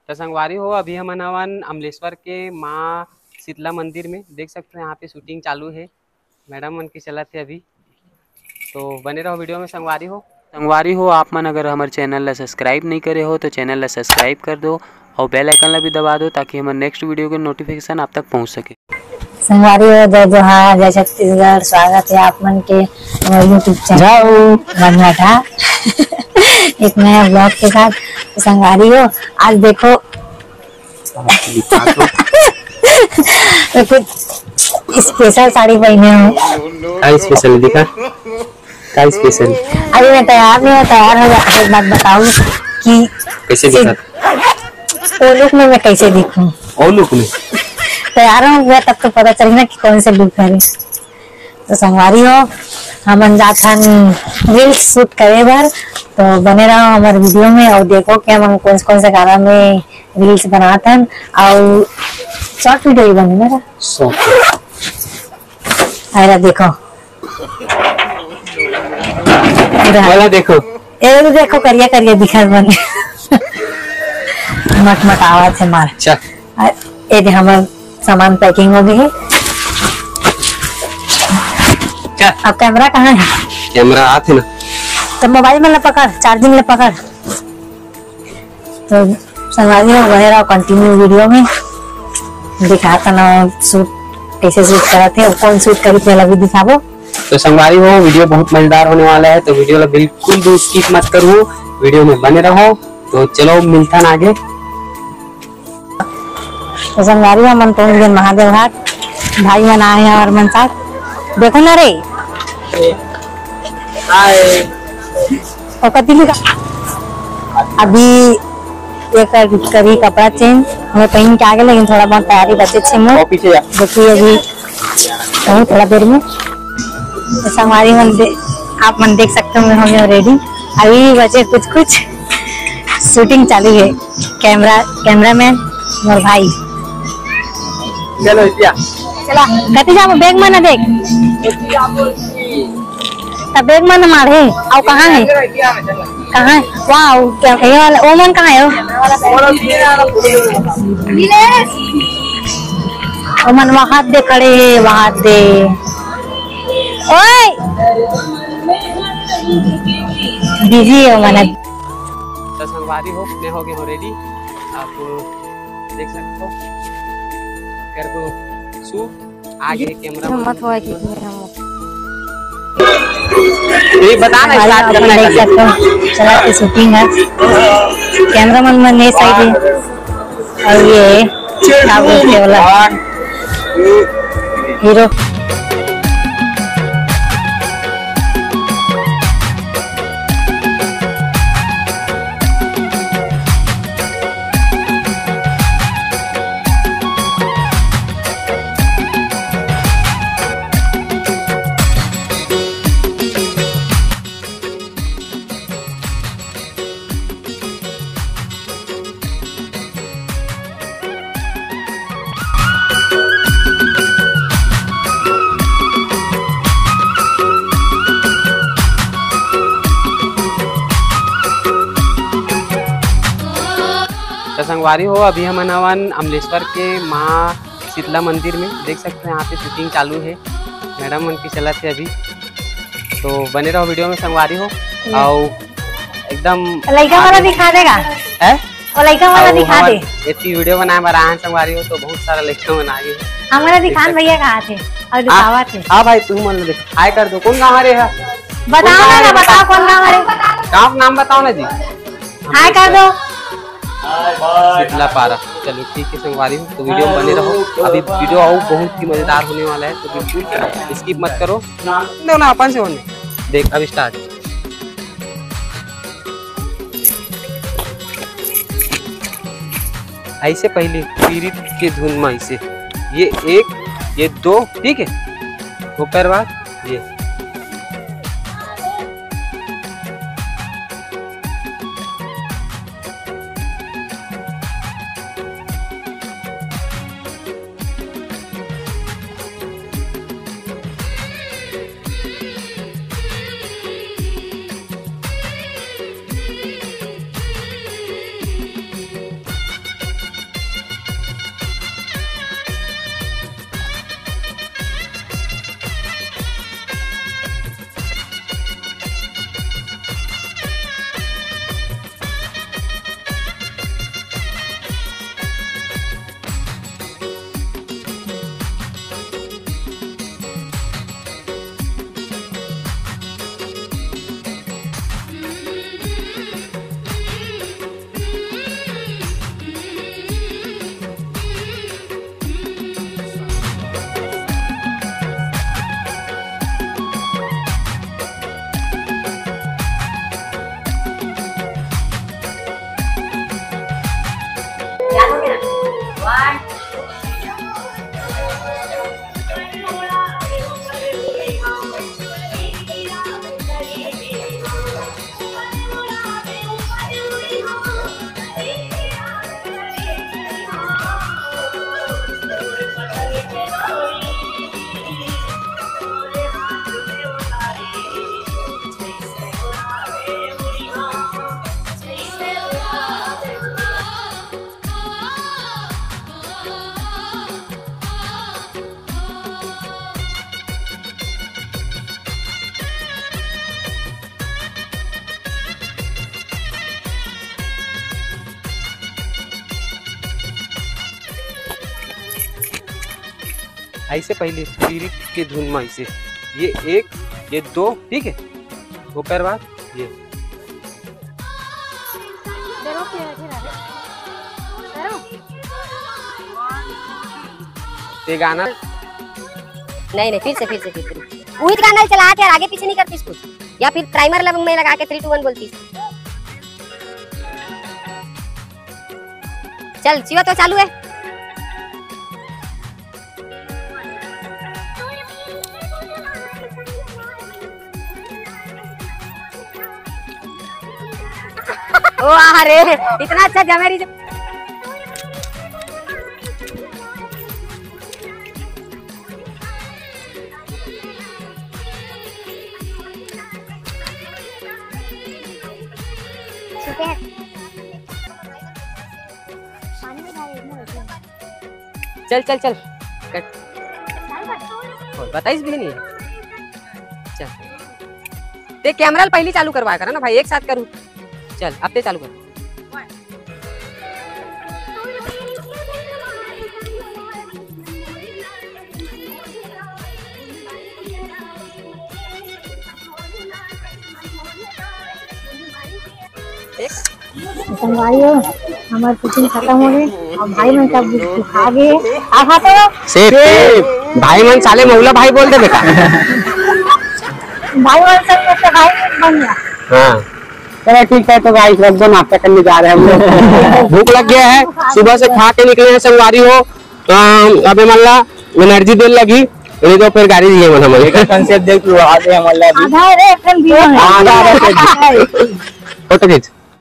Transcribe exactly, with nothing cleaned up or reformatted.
तो संगवारी हो, अभी हमन हवन अमलेश्वर के माँ शीतला मंदिर में। देख सकते हो, यहाँ पे शूटिंग चालू है, मैडम मन की चलत है अभी। तो बने रहो वीडियो में संगवारी हो। संगवारी हो, आप मन अगर हमर चैनल ला सब्सक्राइब नहीं करे हो तो चैनल ला सब्सक्राइब कर दो और बेल आइकन ला भी दबा दो, ताकि हमर नेक्स्ट वीडियो के नोटिफिकेशन आप तक पहुँच सके। संगवारी हो, जय जोहार, जय छत्तीसगढ़। स्वागत है आप मन के हमर YouTube चैनल जाओ। बनघटा एक नया ब्लॉग के साथ। तो संगवारी हो, आज देखो तो कुछ स्पेशल साड़ी पहने हो। का स्पेशल दिखा? का स्पेशल? अभी मैं तैयार नहीं हूँ, तैयार हो जाके एक बात बताऊँ कि कैसे दिखा? वो लुक में मैं कैसे दिखूँ? वो लुक में? तैयार हो गया तब तो पता चल ना कि कौन से लुक है। तो संगवारी हो, हमन जात हन रील्स शूट करे बर, तो बने रहो हमर वीडियो में और देखो कि हमन कौन कौन से गाना में रील्स बनात हन और शॉर्ट वीडियो ही बने मेरा। शॉर्ट। अरे देखो, पूरा। बोला देखो। ए तो देखो, करिया करिया दिखत बन। मटमटावत है मार। अच्छा। अ, ये दे हमर सामान पैकिंग हो गई है। अच्छा। अब कैमरा कहाँ है? कैमरा आत है ना। तो मोबाइल में ले पकड़, चार्जिंग ले पकड़। तो संगवारी हो, बने रहो कंटिन्यू वीडियो में। दिखाता ना शूट, कैसे शूट करत है और कौन शूट करी, पहला भी दिखाबो। तो संगवारी हो, वीडियो बहुत मजेदार होने वाला है, तो वीडियो ला बिल्कुल भी स्किप मत करो, वीडियो में बने रहो। तो चलो मिलता ना आगे। तो संगवारी हो, मन पहुंच गए महादेव घाट, भाई मन आए हैं और मन साथ। देखो ना रे, हाय। और कति लिखा? अभी एक करी कपड़ा चेंज, हमें पहन के आगे, लेकिन थोड़ा बहुत तैयारी बचे छे मोर। और पीछे जा। देखिए अभी कहूँ थोड़ा देर में। तो संगवारी मन दे-, आप मन देख सकते हो, हम रेडी। अभी भी बचे कुछ कुछ, शूटिंग चालू है। कैमरा, कैमरामैन मोर भाई। चलो इतिया। चला, कति जाबो? बैग मन देख। तब बैग मन माढ़े। अउ कहाँ है? कहाँ है? वाह, क्या ये वाला? ओमन कहाँ है? ओमन वहां दे खड़े है, वहां दे। ओए! बिजी है ओमन। तो संगवारी हो, मैं हो गए हो रेडी। आप देख सकते हो, कर को सू आगे कैमरा मत हुआ कि ये बता ना, भाई, स्टार्ट आप करना देख है। सकते हो, चला के शूटिंग है। कैमरा मन में नहीं सही है। और ये क्या बोलते हैं वाला? हीरो। तो संगवारी हो, अभी हमन हवन अमलेश्वर के माँ शीतला मंदिर में। देख सकते हो, यहाँ पे शूटिंग चालू है, मैडम मन की चलत है अभी। तो बने रहो वीडियो में संगवारी हो। हम्म। आओ एकदम लइका वाला आगे दिखा देगा। है? वो लइका वाला आओ दिखा दे। हमार एती वीडियो बनाए बर आए हैं संगवारी हो, तो बहुत सारा लइका मन आगे हैं। हमारा देख दिखान सकते भैया हो। कहाँ थे? और हाँ, दिखावा थे। हाँ भाई, तुम मन देख, हाय कर दो। कौन गाँव रे है? बताओ कौन ना, गाँव ना, रे? बताओ कौन गाँव रे? गाँव का नाम बताओ ना जी। हाय कर दो। शीतला पारा। चलो ठीक है संगवारी हो, तो वीडियो में बने रहो। अभी वीडियो और बहुत ही मजेदार होने वाला है, तो बिल्कुल स्किप मत करो। दो ना, अपन से होने। देख, अब स्टार्ट। ऐसे पहले पीरित के धुन में ऐसे, ये एक, ये दो, ठीक है, ओकर बाद ये। ऐसे पहले पीरित के धुन में ऐसे, ये एक, ये दो, ठीक है, ओकर बाद ये। ये गाना। नहीं नहीं, फिर से, फिर से, फिर से। उही गाना चला के आगे पीछे नहीं करतीस कुछ, या फिर टाइमर लग में लगा के थ्री टू वन बोलतीस। चल शिवा, तो चालू है। ओ, अरे, इतना अच्छा जमेरी। चल चल चल, कट। बताइस भी नहीं। चल, ते कैमरा पहली चालू करवा करा ना भाई, एक साथ करूँ। चल, अब ते चालू कर। संगवारी हो, हमर shooting खतम हो गे, अउ भाई मन सब बिस्कुट खा गे। का खाते हो? सेब, सेब। भाई मन साले महुला भाई बोल दे बेटा। भाई मन सब तो भाई बन गया। हाँ। चलो ठीक है, तो guys, रख दो, नाश्ता करने जा रहे हैं हम लोग। भूख लग गया है, सुबह से खा के निकले हैं संगवारी हो। अम, अबे मल्ला energy दे लगी, नहीं तो फिर गाड़ी दिए मन हमन। एकर concept देख तू, आगे हम मल्ला अभी। आधा रे, एक ठन दियो है। आधा रे, एक ठन। फोटो खींच।